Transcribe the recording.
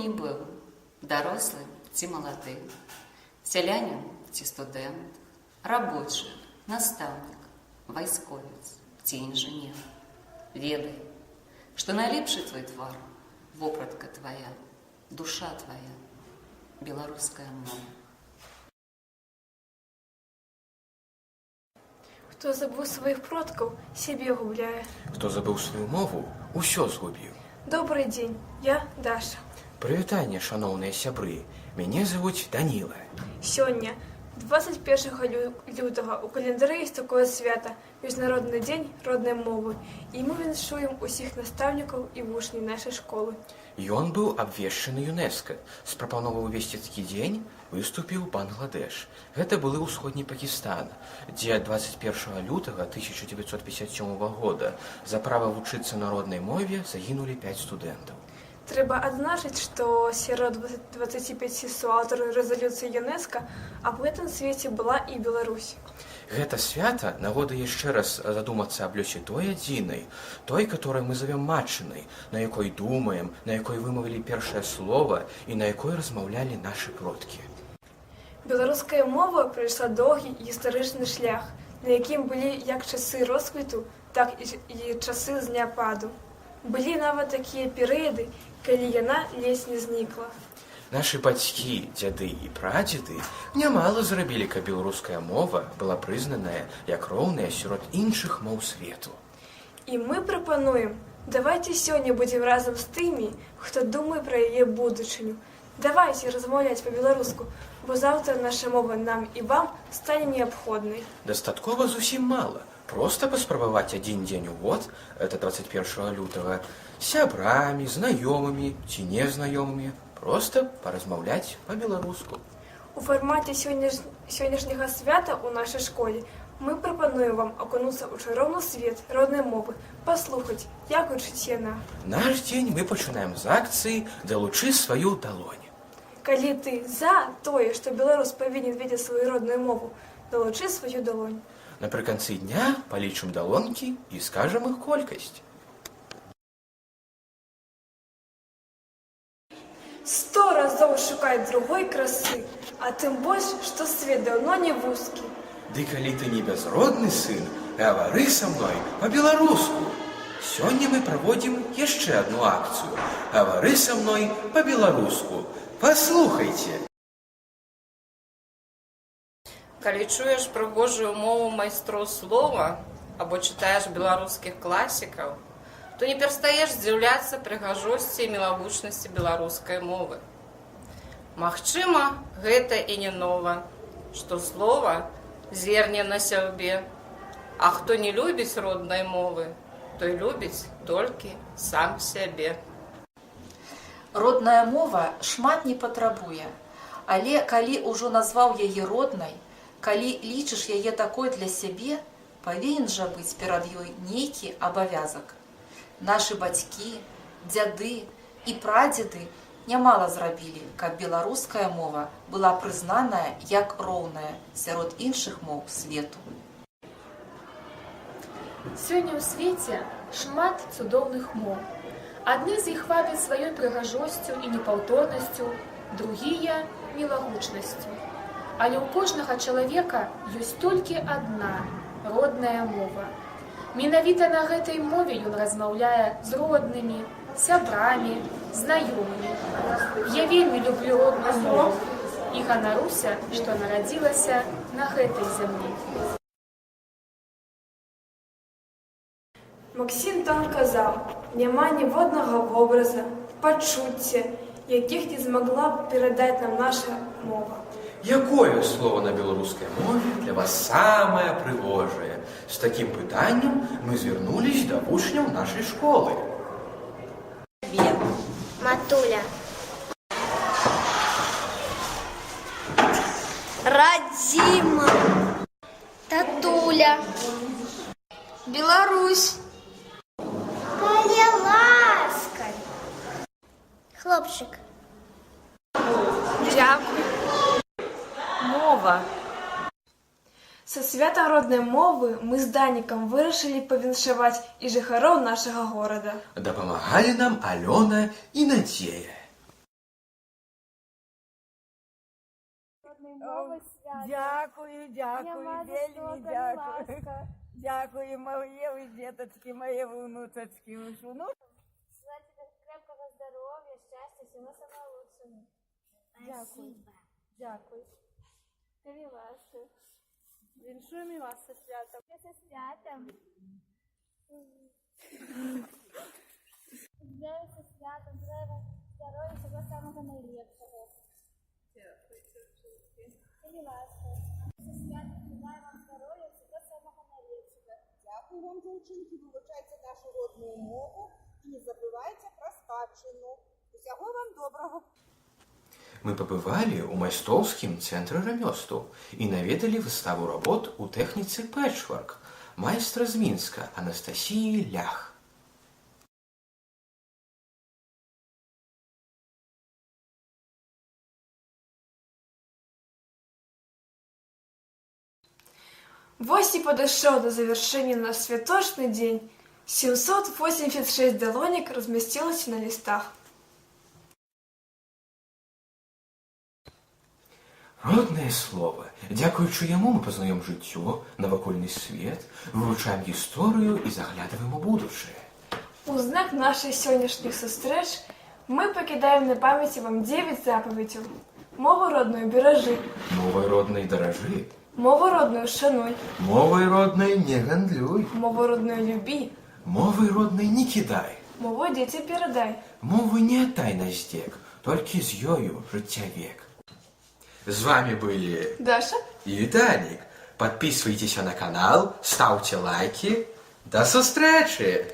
ні быў, дарослы ці малады, сялянін ці студэнт, рабочы, настаўнік, вайсковец ці інжынер, ведай, што найлепшы твой твар, вопратка твая, душа твая, беларуская мова. Хто забыў сваіх продкаў, сябе губляе. Хто забыў сваю мову, усё згубіў. Добрый дзень, я Даша. Прывітанне, шаноўныя сябры. Мяне завуць Даніла. Сёння, 21 лютага, у календары ёсць такое свята — Міжнародны дзень роднай мовы. І мы віншуем усіх настаўнікаў і вучняў нашай школы. Ён быў абвешчаны ЮНЕСКА. З прапановай увесці такі дзень выступіў Бангладэш. Гэта былы ўсходні Пакістан, дзе 21 лютага 1957 года за права вучыцца на роднай мове загінулі 5 студэнтаў. Трэба адзначыць, што сярод 25 суаўтараў рэзалюцыі ЮНЕСКА аб гэтым свеце была і Беларусь. Гэта свята — нагода яшчэ раз задумацца аб лёсе той адзінай, той, которой мы завём матчынай, на якой думаем, на якой вымавілі першае слово і на якой размаўлялі нашы продкі. Беларуская мова прайшла доўгі гістарычны шлях, на якім былі як часы росквіту, так і часы заняпаду. Былі нават такія перыяды, калі яна ледзь не знікла. Нашы бацькі, дзяды і прадзеды нямала зрабілі, каб беларуская мова была прызнаная як роўная сярод іншых моў свету. І мы прапануем: давайте сёння будзем разам з тымі, хто думае пра яе будучыню. Давайте размаўляць па-беларуску, бо заўтра наша мова нам і вам стане неабходнай. Дастаткова зусім мала. Проста паспрабаваць адзін дзень у год, это 21 лютага, з сябрамі, знаёмымі ці незнаёмымі, проста паразмаўляць па-беларуску. У фармаце сённяшняга свята ў нашай школе мы прапануем вам акунуцца ў чароўны свет роднай мовы, паслухаць, як гучыць яна. Наш дзень мы пачынаем з акцыі «Далучы сваю далонь». Калі ты за тое, што беларус павінен ведаць сваю родную мову, далучы сваю далонь. Напрыканцы дня палічым далонкі і скажам іх колькасць. 100 разоў шукай другой красы, а тым больш, што свет даўно не вузкі. Ды калі ты не бязродны сын, гавары са мной па-беларуску. Сёння мы праводзім яшчэ адну акцыю. Гавары са мной па-беларуску. Паслухайце. Калі чуеш прыгожую мову майстроў слова або чытаеш беларускіх класікаў, то не перастаеш здзіўляцца прыгажосці і мілагучнасці беларускай мовы. Магчыма, гэта і не нова, што слова зерне на сяўбе, а хто не любіць роднай мовы, той любіць толькі сам сябе. Родная мова шмат не патрабуе, але калі ўжо назваў яе роднай, калі лічыш яе такой для сябе, павінен жа быць перад ёй нейкі абавязак. Нашы бацькі, дзяды і прадзеды нямала зрабілі, каб беларуская мова была прызнаная як роўная сярод іншых моў свету. Сёння ў свеце шмат цудоўных моў. Адны з іх вабяць сваёй прыгажосцю і непаўторнасцю, другія — мілагучнасцю. Але ў кожнага чалавека ёсць толькі адна родная мова. Менавіта на гэтай мове ён размаўляе з роднымі, сябрамі, знаёмымі. Я вельмі люблю родную мову і ганаруся, што нарадзілася на гэтай зямлі. Максім Тон казаў: няма ніводнага вобраза, пачуцця, якіх не змагла б перадаць нам наша мова. Якое слово на беларускай мове для вас самае прыгожае? З такім пытаннем мы звярнулись да вучняў нашай школы. Матуля. Радзіма. Татуля. Беларусь. Калі ласка. Хлопчык. Дзякуй. Мова. Са святам роднай мовы мы з Данікам вырашылі павіншаваць і жыхароў нашага горада. Дапамагалі нам Алёна і Надзея. Вас святам. Дзякую, дзякую, Няма за вельмі што, калі дзякую. ласка. Дзякую, мае вы дзетачкі, мае вы ўнучачкі. Вы ж ну, Желаю тебе крепкого здоровья, счастья, всего самого лучшего. Спасибо. Дзякую. Калі ласка. Віншуем і вас са святам. Са святам. Поздравляю са святам, желаю вам здоровья, всего самого найлепшага. Дзякую, дзяўчынкі. Калі ласка. Са святам, желаю вам здоровья, всего самого найлепшага. Дзякую вам, дзяўчынкі, вывучайце нашу родную мову і не забывайце пра спадчыну. Усяго вам добрага. Мы пабывалі ў майстроўскім цэнтры рамёстваў і наведалі выставу работ у тэхніцы пэчварк майстра з Мінска Анастасіі Лях. Вось і падышоў да завяршэння наш святочны дзень. 786 далонек размясцілася на лістах. Роднае слова. Дзякуючы яму мы пазнаём жыццё, навакольны свет, вывучаем гісторыю і заглядываем у будучае. У знак нашых сённяшніх сустрэч мы пакідаем на памяці вам 9 запаведзяў. Мову родную беражы, Мовай роднай даражы, мову родную шануй, мовай роднай не гандлюй, мову родную любі, мовай роднай не кідай, мову дзецям перадай. Мову не аддай на здзек, толькі з ёю жыцця век. З вамі былі Даша і Віталік. Падпісвайцеся на канал, стаўце лайкі. Да сустрэчы!